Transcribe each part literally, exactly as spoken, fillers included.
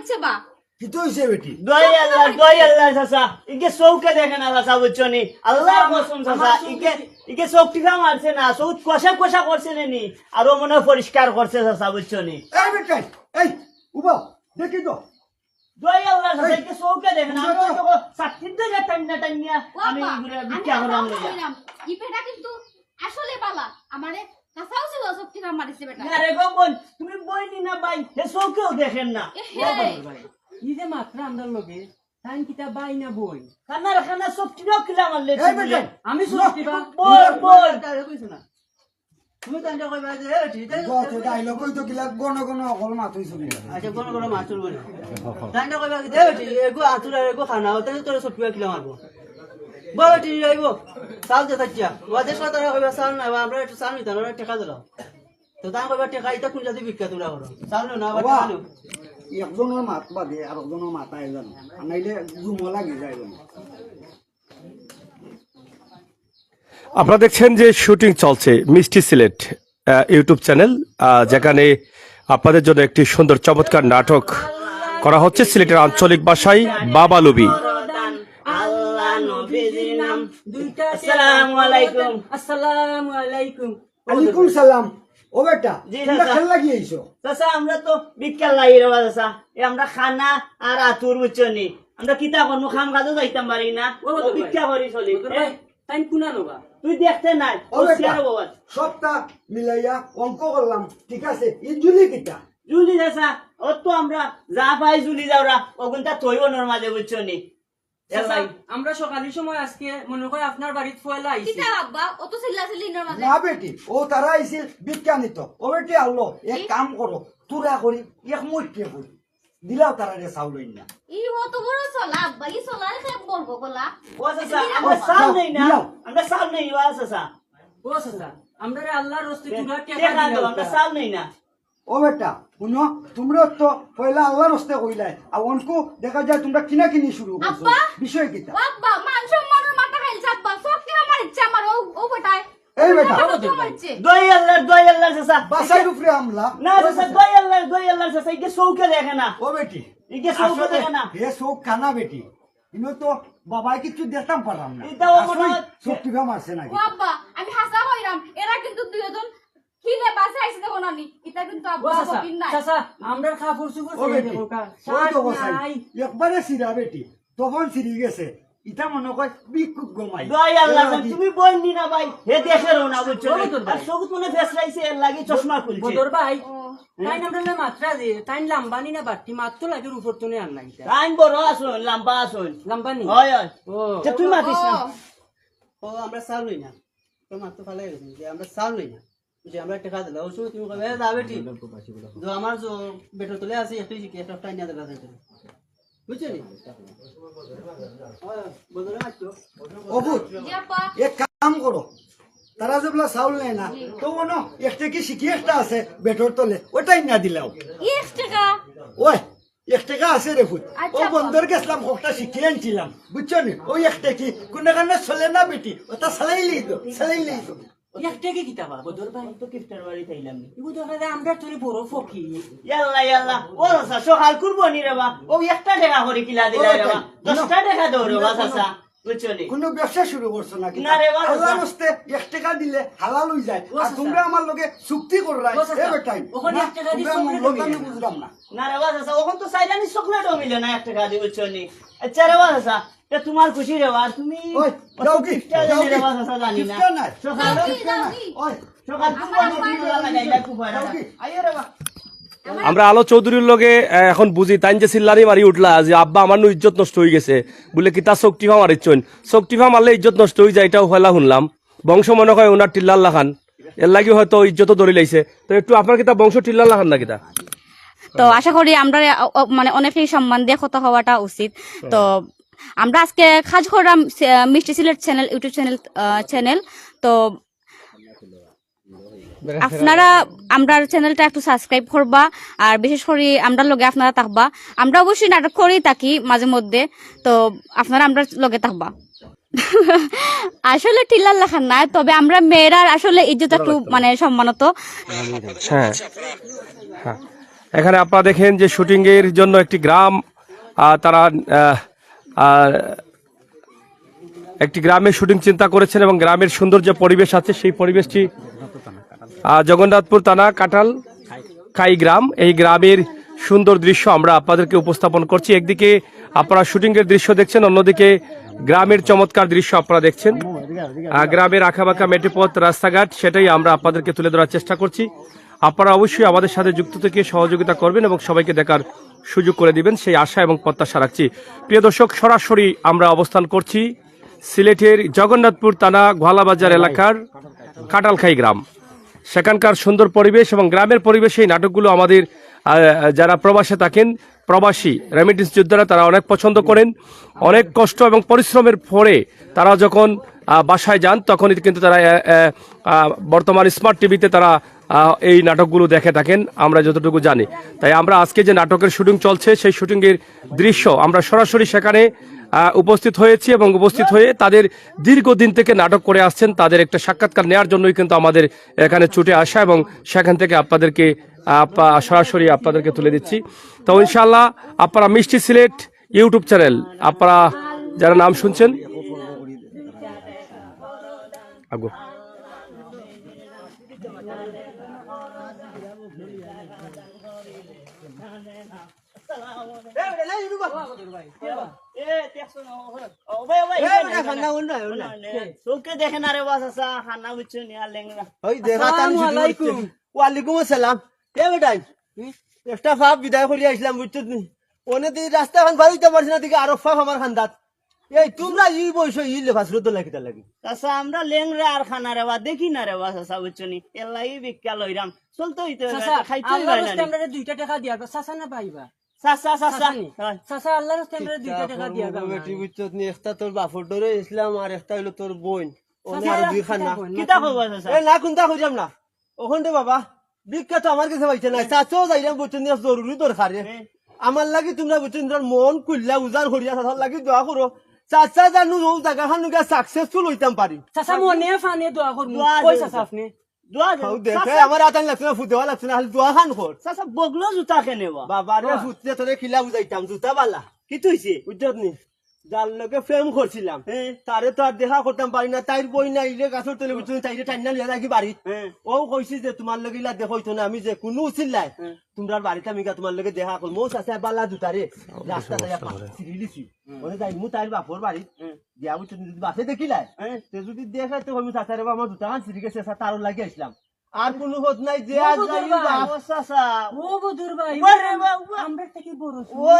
আচ্ছা বা। কিতা অইছে বেটি? দোয়াই আল্লাহ, দোয়াই আল্লাহ চাচা, ইগে চউখে দেখে না চাচা, বুঝছো নি? আল্লাহর কসম চাচা, ইগে ইগে চউখ টিপা মারছে না, চউখ কষা কষা করছে নি, আরো মনে হয় পরিষ্কার করছে চাচা, বুঝছো নি? এই বেটি, এই উবা, দেখি তো। দোয়াই আল্লাহ চাচা, ইগে চউখে দেখে না, আমি তো তোকে ছাতির দিকে টান্না টান্না আমি ইগুরে ভিক্ষা করাম লইয়া। ই বেটা কিন্তু আসলে বালা। আমারে কাঁচাও ছিল, চউখ টিপা মারিছে বেটা। আরে গো বোন, তুমি বইনি না ভাই, হে চউখেও দেখেন না। এহে। ই যে মাতরা আমরার লগে, তাইন কিতা ভাই না বইন? খানার খানা চউখ টিপা কিলা মারলে এই বেটা, আমি চউখ টিপা। বল বল। তুমি তাইনরে কইবা যে, "এ বেটি, তাই গতে ডাইলগ কই তো কিলা ঘন ঘন অকল মাত অইছে কিলা? আচ্ছা, ঘন ঘন মাত চলবো না।" তাইনরে কইবা যে, "এ বেটি, এগু আতুর আর এগু খানা, ওটা তোরে চউখ টিপা কিলা মারবো?" বল বেটি, আইবো। চাউল দে থাকিয়া। ওদের সাথে তারা কইবা, "চাউল না, আমরা একটু চাউল নিতাম, আমরা টেকা দিলাম।" তো তাই কইবা, "টেকা ইতা কোন জাতি ভিক্ষা তোমরা করো? চাউল নেও না, আবার বাবা। টেকা নেও।" একজনের মাত বাদে আর একজনের মাত আয় জানো, আর নাইলে জুমো লাগি যায় জানো। আপনারা দেখছেন যে শুটিং চলছে মিষ্টি সিলেট আহ, ইউটিউব চ্যানেল, আহ, যেখানে আপনাদের জন্য একটি সুন্দর চমৎকার নাটক করা হচ্ছে সিলেটের আঞ্চলিক ভাষায়, বাবা লুবি। আল্লাহ নবীজির নাম। দুইটা আসসালামু আলাইকুম। আসসালামু আলাইকুম। আলাইকুম সালাম। ও বেটা, জি, তোমরা চাচা। খেল লাগিয়ে আইছো? চাচা, আমরা তো ভিক্ষা লাগি রে বা চাচা। এ আমরা খানা আর আতুর, বুঝছো নি? আমরা কিতা করমু, কাম কাজও যাইতাম পারি না। ও, ও, ভিক্ষা করি চলি। ও, ভাই, তাই কোনা নেবা? তুই দেখতে নাই, ও ও বেটা, সিয়ারো বাবা। সবটা মিলাইয়া অঙ্ক করলাম, ঠিক আছে? ই জুলি কিতা? জুলি চাচা, ও তো আমরা যা পাই জুলি যাওরা, ওগুনটা তৈ অনর মাঝে, বুঝছো নি? এর চাচা, লাগি। আমরা সকালের সময় আজকে মনে হয় আপনার বাড়িত ফয়লা আইছি। কিতা আব্বা, অত চিল্লা চিল্লি ইনোর মাঝে? না বেটি, ও তারা আইছিল ভিক্ষা নিত। ও বেটি আল্লো, এক কি? কাম করো, তোরা করি, এক মুঠে করি। দিলাও তারা রে চাউল অইন না। ই অত বড় চলা আব্বা, ই চলারে কে বলবো বলা? ও চাচা, আমরা চাউল নেই না, দিলাও। আমরা চাউল নেই, ও চাচা। ও চাচা, আমরা আল্লাহর রস্তে তোরা টেকা টেকা দেও, দিলাও আমরা তা। চাউল নেই না। ও বেটা, শুনো, তোমরা তো পয়লা আল্লাহর হস্তে কইলাই, আর অনকু দেখা যায় তোমরা কিনা কিনি শুরু করছো। আব্বা! বিষয় কিতা? ও আব্বা, মান সম্মানর মাথা খাইলছে আব্বা, চউখ টিপা মারিচ্ছে আমার ও, ও বেটায়। এই বেটা। ও বেটায় মারিচ্ছে। দোয়াই আল্লাহ, দোয়াই আল্লাহ চাচা। বাসার উপরে হামলা। না চাচা, দোয়াই আল্লাহ, দোয়াই আল্লাহ চাচা, ইগে চউখে দেখে না। ও বেটি, ইগে চউখে আসলে দেখে না। হে চউখ কানা বেটি। ইনো তো বাবায় কিচ্ছু দেখতাম পারলাম না। ইটা ও মনে আসলে হয় চউখ টিপা মারছে নাকি? ও আব্বা, আমি হাছা কইরাম, এরা কিন্তু দুইজন কি রে বাসে আইছে দেখো না নি? ইটা কিন্তু ও আব্বা চাচা, বকিন নাই। চাচা, আমরার কাপড় চুপড় ও ছিঁড়ে বেটি, দেখো কা। ওই তো শার্ট গোসাই, নাই। একবারে ছিঁড়া বেটি, তখন ছিঁড়ি গেছে। ইটা মনে কয় ভিক্ষুক গমাই। দোয়াই আল্লাহ, এর লাগি তুমি বইন নি না ভাই, হে দেখে রো না, বুঝছো? ও বদর ভাই। আর চউখত মনে ফেস লাইছে, এর লাগি চশমা খুলছে। বদর ভাই, হুম। তাই আমরা মাত্রা যে, তাই লাম্বা নি না বাট্টি, মাত তো লাগে রূপর তো নেই আর নাই। তাইন বড় আছইন, লাম্বা আছইন। লাম্বা নি? হয়, হয়। ও। তে তুই মাতিস না। ও। ও, আমরা চাউল নেই না। তো মাত তো ফালাই গেছে যে আমরা চাউল নেই না। যে আমরা টেকা দিলাম, ওই সময় তুমি কইবে, "এ, যা বেটি। তো আমার যে বেটার তলে আছে, একটু শিখে, একটা টাইম নিয়ে দিলাম।" বুঝছো নি? হয়, বদরে মারছো। অবুত, জি আব্বা। এক কাম করো, তারা যে বলা চাউল নেয় না, তো মনো একটা কি শিখি একটা আছে বেটার তলে, ওটাই না দিলাও। এক টেকা। ওই, এক টেকা আছে রে পুত। আচ্ছা, ও বাবা। বন্দর গেছিলাম, হকটা শিখে আনছিলাম, বুঝছো নি? ওই এক টেকি, কোন কারণে চলে না বেটি, ওটা চালাইলেই তো, চালাইলেই তো। এক টেকা কিতা বা, বদর ভাই? তো কিফটার বাড়ি খাইলাম নি। এগু দেখা যায় আমরা তোর বড় ফকির। ইয়াল্লা, ইয়াল্লা। ও চাচা, সকাল কুরবানি রে বা। ও একটা টেকা করি কিলা দিলা রে বা। দশটা টেকা দেও রে বা, চাচা। বুঝছো নি? কোনো ব্যবসা শুরু করছো নাকি? না রে বা, আল্লাহর চাচা। হস্তে এক টেকা দিলে হালাল হয়ে যায়। ও আর চাচা। তোমরা আমার লগে চুক্তি কররায়, ও চাচা, এ বেটাই। ওখানে না, এক টেকা দিয়ে তোমরা চকলেট মূল্যটা আমি নিয়ে বুঝলাম না। না রে বা, চাচা, ওখান তো চাইরানি চকলেটও মিলে না এক টেকা দিয়ে, বুঝছো নি? আচ্ছা রে বা, চাচা, তে তোমার খুশি রে বা, আর তুমি ওই, যাও কি? কিফটা যাও দিলে রে কি? বা, চাচা, জানি না। কিফটা নাই। সকাল যাও কি, যাও কি? ওই, সকাল কুরবানি দিলা লাগাইলা খুব হয় না। যাও কি? আইও রে বা। আমরা আলো চৌধুরীর লগে আহ, এখন বুঝি, তাইন যে চিল্লানি মারি উঠলা যে আব্বা আমার নু ইজ্জত নষ্ট হয়ে গেছে, বলে কিতা চউখ টিপা মারিচ্ছইন, চউখ টিপা মারলে ইজ্জত নষ্ট হয়ে যায়, এটাও হলা শুনলাম। বংশ মনে হয় ওনার টিল্লার লাখান, এর লাগি হয়তো ইজ্জতও ধরি লাইছে। তো একটু আপনার কিতা বংশ টিল্লার লাখান না কিতা? তো আশা করি আমরা অ-, অ-, মানে অনেকেই সম্মান দিয়ে কথা হওয়াটা উচিত। তো আমরা আজকে কাজ করলাম সে-, মিষ্টি সিলেট চ্যানেল, ইউটিউব চ্যানেল, আহ, চ্যানেল। তো আপনারা আমরার চ্যানেলটা একটু সাবস্ক্রাইব করবা, আর বিশেষ করে আমরার লগে আপনারা থাকবা। আমরা অবশ্যই নাটক করেই থাকি মাঝে মধ্যে, তো আপনারা আমরার লগে থাকবা। আসলে টিল্লার লাখান নাই, তবে আমরা মেয়েরার আসলে ইজ্জত একটু মানে সম্মানিত। হ্যাঁ, হ্যাঁ। এখানে আপনারা দেখেন যে শুটিং এর জন্য একটি গ্রাম, আহ, তারা আহ, আহ, একটি গ্রামের শুটিং চিন্তা করেছেন এবং গ্রামের সুন্দর যে পরিবেশ আছে সেই পরিবেশটি, আহ, জগন্নাথপুর থানা কাটাল খাই গ্রাম, এই গ্রামের সুন্দর দৃশ্য আমরা আপনাদেরকে উপস্থাপন করছি। একদিকে আপনারা শুটিং এর দৃশ্য দেখছেন, অন্যদিকে গ্রামের চমৎকার দৃশ্য আপনারা দেখছেন। আহ, গ্রামের আঁকাবাঁকা মেঠেপথ, রাস্তাঘাট, সেটাই আমরা আপনাদেরকে তুলে ধরার চেষ্টা করছি। আপনারা অবশ্যই আমাদের সাথে যুক্ত থেকে সহযোগিতা করবেন এবং সবাইকে দেখার সুযোগ করে দিবেন, সেই আশা এবং প্রত্যাশা রাখছি। প্রিয় দর্শক, সরাসরি আমরা অবস্থান করছি সিলেটের জগন্নাথপুর থানা গোয়ালাবাজার এলাকার কাটালখাই গ্রাম। সেখানকার সুন্দর পরিবেশ এবং গ্রামের পরিবেশে এই নাটকগুলো আমাদের, আহ, যারা প্রবাসে থাকেন, প্রবাসী রেমিটেন্স যোদ্ধারা, তারা অনেক পছন্দ করেন। অনেক কষ্ট এবং পরিশ্রমের পরে তারা যখন, আহ, বাসায় যান, তখনই কিন্তু তারা, আহ, আহ, আহ, বর্তমান স্মার্ট টিভিতে তারা, আহ, এই নাটকগুলো দেখে থাকেন, আমরা যতটুকু জানি। তাই আমরা আজকে যে নাটকের শুটিং চলছে, সেই শুটিংয়ের দৃশ্য আমরা সরাসরি সেখানে, আহ, উপস্থিত হয়েছি এবং উপস্থিত হয়ে তাদের দীর্ঘদিন থেকে নাটক করে আসছেন, তাদের একটা সাক্ষাৎকার নেওয়ার জন্যই কিন্তু আমাদের এখানে ছুটে আসা এবং সেখান থেকে আপনাদেরকে, আহ, পা-, সরাসরি আপনাদেরকে তুলে দিচ্ছি। তো ইনশাআল্লাহ আপনারা মিষ্টি সিলেট YouTube চ্যানেল, আপনারা যারা নাম শুনছেন, আগো। চোখে দেখে না রে বা চাচা, খানা বুঝছো নি, আর লেংড়া। ওই দেখা তান আসসালামু শুধু আলাইকুম। বুঝছো। ওয়ালাইকুম আসসালাম। এ বেটাই, হুম? একটা ফাপ বিদায় করি আইছিলাম, বুঝছো নি? অনে দি রাস্তা খান বার অইতাম পারছি না, দিকে আরো ফাপ আমার খান্দাত। এই তোমরা ই বয়স, ই লেফাস রোদ লাগি তার লাগি। চাচা, আমরা লেংড়া আর খানা রে বা, দেখি না রে বা চাচা, বুঝছো নি? এর লাগি ভিক্ষা লইরাম। চলতে অইতে অইবে, চাচা, খাইতে অইবে আল্লাহর না রাস্তে নি। আমরারে দুইটা টেকা দিয়ার বা, চাচা না পাইবা? চাচা, চাচা। চাচা নি? হয়। চাচা, আল্লাহর রাস্তে আমরারে দুইটা টেকা দিয়ার বা। বেটি বুঝছত নি, একটা তোর বাপর ডরে ইসলাম আর একটা অইলো তোর বইন। অনে চাচা, আরো দুই খানা। কিতা কইবা চাচা? এ না, কুন্তা কইরাম না। অখন রে বাবা, ভিক্ষা তো আমার গেছে পাইছে না। চাচাও যাইরাম বুঝছো নি, জরুরি দরকারে। হ্যাঁ। আমার লাগি তোমরা বুঝছো নি, তোমরার মন খুলিয়া উজাড় করিয়া চাচার লাগি দোয়া করো। চাচা জানু ও জাগা খান গিয়া সাকসেসফুল অইতাম পারি। চাচা মনে ফানে দোয়া করমু। দোয়া কই আছে। চাচা আপনি? দোয়া আছে। হাউ দেখে চাচা। আমার আতান লাগছে না, ফুদেওয়া লাগছে না, খালি দোয়া খান কর। চাচা বগলো জুতা কেনে বা? বাবা রে, দোয়া। ফুতলে তোরে খিলা বুঝাইতাম, জুতা বালা। কিতা অইছে? বুঝছত নি? যার লগে প্রেম করছিলাম, হ্যাঁ। তারে তো আর দেখা করতাম পারি না। তাইর বইন আইলে গাছর তলে বুঝছো নি, তাইরে টাইনা লইয়া যাইগি বাড়িত। হ্যাঁ। ও কইছি যে, "তোমার লগে ইলা দেখা অইতো না, আমি যে কুনু উছিলায়, হ্যাঁ। তোমরার বাড়িত আমি গিয়া তোমার লগে দেখা করমু।" ও চাচা বালা জুতা রে, রাস্তা দিয়া পা ছিড়ি দিছি। হ্যাঁ। ওরে যাইমু তাইর বাপর বাড়িত, হ্যাঁ। গিয়া বুঝছো নি, যদি বাপে দেখিলায়, হ্যাঁ। তে যদি দেখে তো কইমু, "চাচা রে বা, আমার জুতা খান ছিড়ি গেছে, চাচা, তারও লাগি আইছিলাম।" আর কুনু হদ নাই, যে ও আর বদুর যাইমু ভাই। বা। ও চাচা। ও বদুর ভাই, ওরে বাবা। আমরা থাকি বড় ও,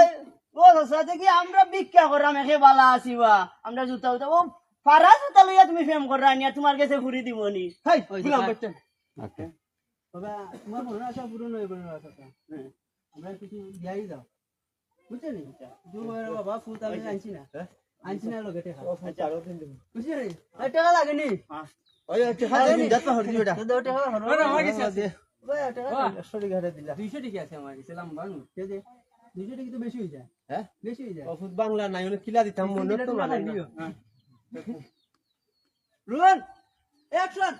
ও চাচা, দেখি আমরা ভিক্ষা করাম, একে বালা আছি বা। আমরা জুতা উতা, ও ফারা জুতা লইয়া তুমি প্রেম কররায় নি, আর তোমার গেছে ফুরি দিবো নি। হেই, ওই গুলাম দেখো। বাচ্চা। আচ্ছা। বাবা, তোমার মনে আশা পূরণ অইবো না, চাচা। হ্যাঁ। আমরা কিছু দিয়াই যাও। বুঝছো নি? আচ্ছা। দূর হয়ে বাবা, ফুল তো আমি আনছি না। হ্যাঁ? আনছি না লগে টেকা। ও, আচ্ছা। আরো দিন দিবো। বুঝছো নি? আর টেকা লাগে নি? হ্যাঁ। ওই, ওই, টেকা দে, দিন, যত হরি বেটা। তো দে, টেকা হলো। আরে, আমার কাছে আছে। দে। ওই, টেকা বাহ। দে। একশো টেকা দিলা। দুইশো টেকা আছে আমার কাছে, লাম্বা নু। দে, দে। দুইশো টেকা তো বেশি অই যায়। হ্যাঁ? বেশি অই যায়। ও, ফুল বাংলা নাই, অনে কিলা দিতাম, মনে তো মানে না। হ্যাঁ। রোহন, অ্যাকশন।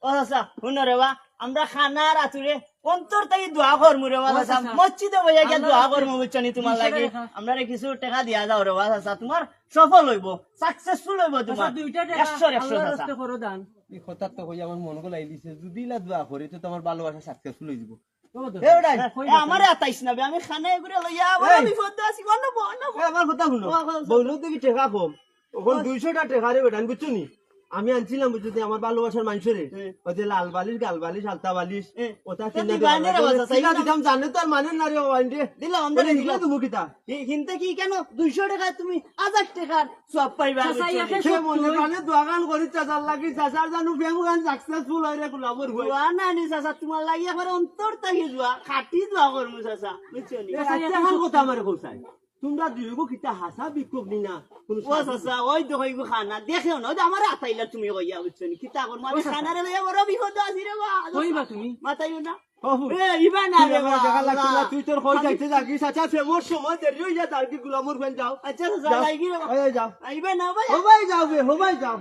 ও চাচা, হুনো রে বা, আমরা খানার আতুরে অন্তর থাকি দোয়া করমু রে বা, ও চাচা। চাচা। মসজিদে বইয়া গিয়া আল্লাহ দোয়া রাখছে। করমু, বুঝছো নি, তোমার দুইশো লাগি। টেকা। আমরারে কিছু টেকা দিয়া যাও রে বা, চাচা, তোমার সফল অইবো, সাকসেসফুল অইবো চাচা, তোমার। দুইটা টেকা একশো, একশো, আল্লাহর চাচা। রাস্তে করো দান। এই কথা তো কই আমার মন গলাই দিছে, যদি ইলা দোয়া করি তো তোমার ভালোবাসা সাকসেসফুল অই যাইবো। ও তো এ বেটাই, কই এ না? আমারে আতাইস না বে, আমি খানা এগুরে লইয়া বড় এই। বিপদ আছি, বল না, বল না, বল। এ, আমার কথা হুনো। ও, ও, ও। বইনর দেখি টেকা কম। অখন ও। দুইশো টা টেকা রে বেটা, আমি বুঝছো নি? আমি আনছিলাম, বুঝছো নি, আমার ভালোবাসার মানুষরে। হুম। ওই যে লাল বালিশ, গাল বালিশ, আলতা বালিশ, হুম। ওটা তো কিনা দিবা দিবা না রে, লাগে। বাবা, কিনা চাচা। দিতাম জানে তো আর মানে না রে, ও আইন রে। দিলাম, আমরা ওরে দিলাম। হিগলা দিমু কিতা? হি-, হিনতে কি কেন? দুইশো টেকা তুমি হাজার টেকার সওয়াব পাইবা, চাচা, বুঝছো নি? একে সে মনে সত্যই। প্রাণে দোয়া গান করি চাচার লাগি, চাচার জানু প্রেম গান সাকসেসফুল অয় রে গোলামর বই। দোয়া না নি চাচা, তোমার লাগি একবার অন্তর থাকি দোয়া, খাটি দোয়া করমু চাচা, বুঝছো নি? এ, চাচা, আচ্ছা, একে এখন সত্যই। কথা আমারে কও চাই। তোমরা দুইগো কিতা হাছা বিক্ষোভ নি না? কোনো ও সাধু চাচা, ওই দেখো ইগু খানা, দেখেও না, ওই যে আমারে আতাইলা তুমি কইয়া, বুঝছো নি? কিতা করমু, আমি ও চাচা। খানারে লইয়া বড় বিপদ আছি রে বা। কইবা তুমি? মাতাইও না। ও, হুন। এ, ইবা না তুই রে আমার বা, দেখা লাগতো না, আল্লাহ। তুই তোর কই আমি যাইতে যাগি, চাচা, সে মোর সময় দেরি অইয়া যাগি, গোলামর ফেন যাও। আচ্ছা, চাচা, যাও। যাই কি রে বা? এই, এই, যাও। আইবা না ভাই? হবাই যাও বে, হবাই যাও।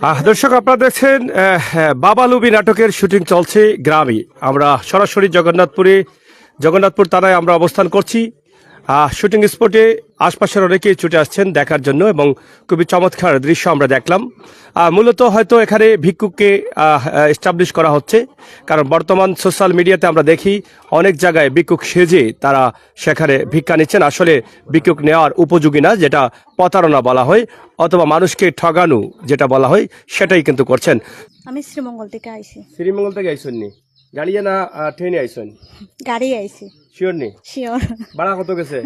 আহ, দর্শক, আপনারা দেখছেন, আহ, আহ, বাবা লুবি নাটকের শুটিং চলছে গ্রামে। আমরা সরাসরি জগন্নাথপুরে, জগন্নাথপুর থানায় আমরা অবস্থান করছি। আহ, শুটিং স্পটে আশপাশের অনেকেই ছুটে আসছেন দেখার জন্য এবং খুবই চমৎকার দৃশ্য আমরা দেখলাম। আহ, মূলত হয়তো এখানে ভিক্ষুককে, আহ, আহ, এস্টাবলিশ করা হচ্ছে, কারণ বর্তমান সোশ্যাল মিডিয়াতে আমরা দেখি অনেক জায়গায় ভিক্ষুক সেজে তারা সেখানে ভিক্ষা নিচ্ছেন। আসলে ভিক্ষুক নেওয়ার উপযোগী না, যেটা প্রতারণা বলা হয় অথবা মানুষকে ঠগানো যেটা বলা হয়, সেটাই কিন্তু করছেন। আমি শ্রীমঙ্গল থেকে আইছি। শ্রীমঙ্গল থেকে আইসেন নি? গাড়িয়ে না, আহ, ট্রেনে আইসেন? গাড়ি আইছি। শিওর নি? শিওর। ভাড়া কত গেছে?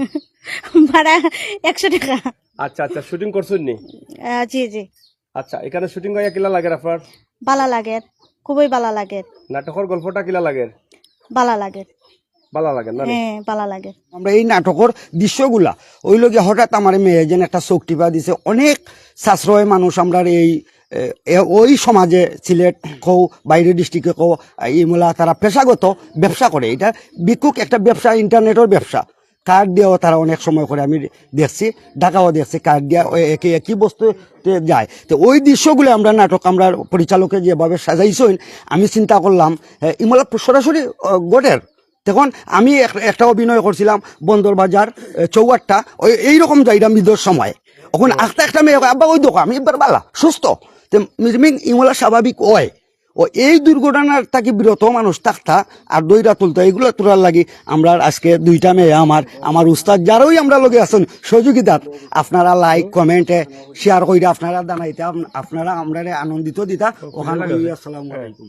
ভাড়া একশো টাকা। আচ্ছা, আচ্ছা, শুটিং করছেন নি? আহ, জি, জি। আচ্ছা, এখানে শুটিং করিয়া কিলা লাগের আপনার? বালা লাগের, খুবই বালা লাগের। নাটকর গল্পটা কিলা লাগের? বালা লাগের। বালা লাগের না নি? হ্যাঁ, বালা লাগের। আমরা এই নাটকর দৃশ্যগুলা, ওই লগে হঠাৎ আমার মেয়ে যেন একটা চোখ টিপা দিছে, অনেক সাশ্রয় মানুষ আমরার এই, এ, এ, ওই সমাজে, সিলেট কও, বাইরে ডিস্ট্রিক্টে কও, ইমলা তারা পেশাগত ব্যবসা করে। এটা ভিক্ষুক একটা ব্যবসা, ইন্টারনেটর ব্যবসা। কার্ড দিয়াও তারা অনেক সময় করে, আমি দেখছি, ঢাকাও দেখছি, কার্ড দিয়া ওই একই, একই বস্তু তে যায়। তো ওই দৃশ্যগুলো আমরা নাটক, আমরা পরিচালকে যেভাবে সাজাইছইন, আমি চিন্তা করলাম, এ, ইমলা সরাসরি, আহ, ঘটের। তখন আমি এক-, একটা অভিনয় করছিলাম বন্দর বাজার, এ, চৌহাট্টা, ওই এইরকম যাইরাম ঈদর সময়। এখন আস্তে একটা মেয়ে কয়, "আব্বা, ওই দেখো, আমি এবার বালা, সুস্থ।" তে মিরমিন ইমলা স্বাভাবিক হয়। ও এই দুর্ঘটনার থাকি বিরত মানুষ থাকতা আর দইরা তুলতা, এগুলা তোলার লাগি আমরা আজকে দুইটা মেয়ে আমার, আমার উস্তাদ যারাই আমরা লগে আছেন সহযোগিতাত, আপনারা লাইক, কমেন্টে শেয়ার কইরা আপনারা জানাইতা, আপ-, আপনারা আমরারে আনন্দিত দিতা। ওখানে আসসালামু আলাইকুম।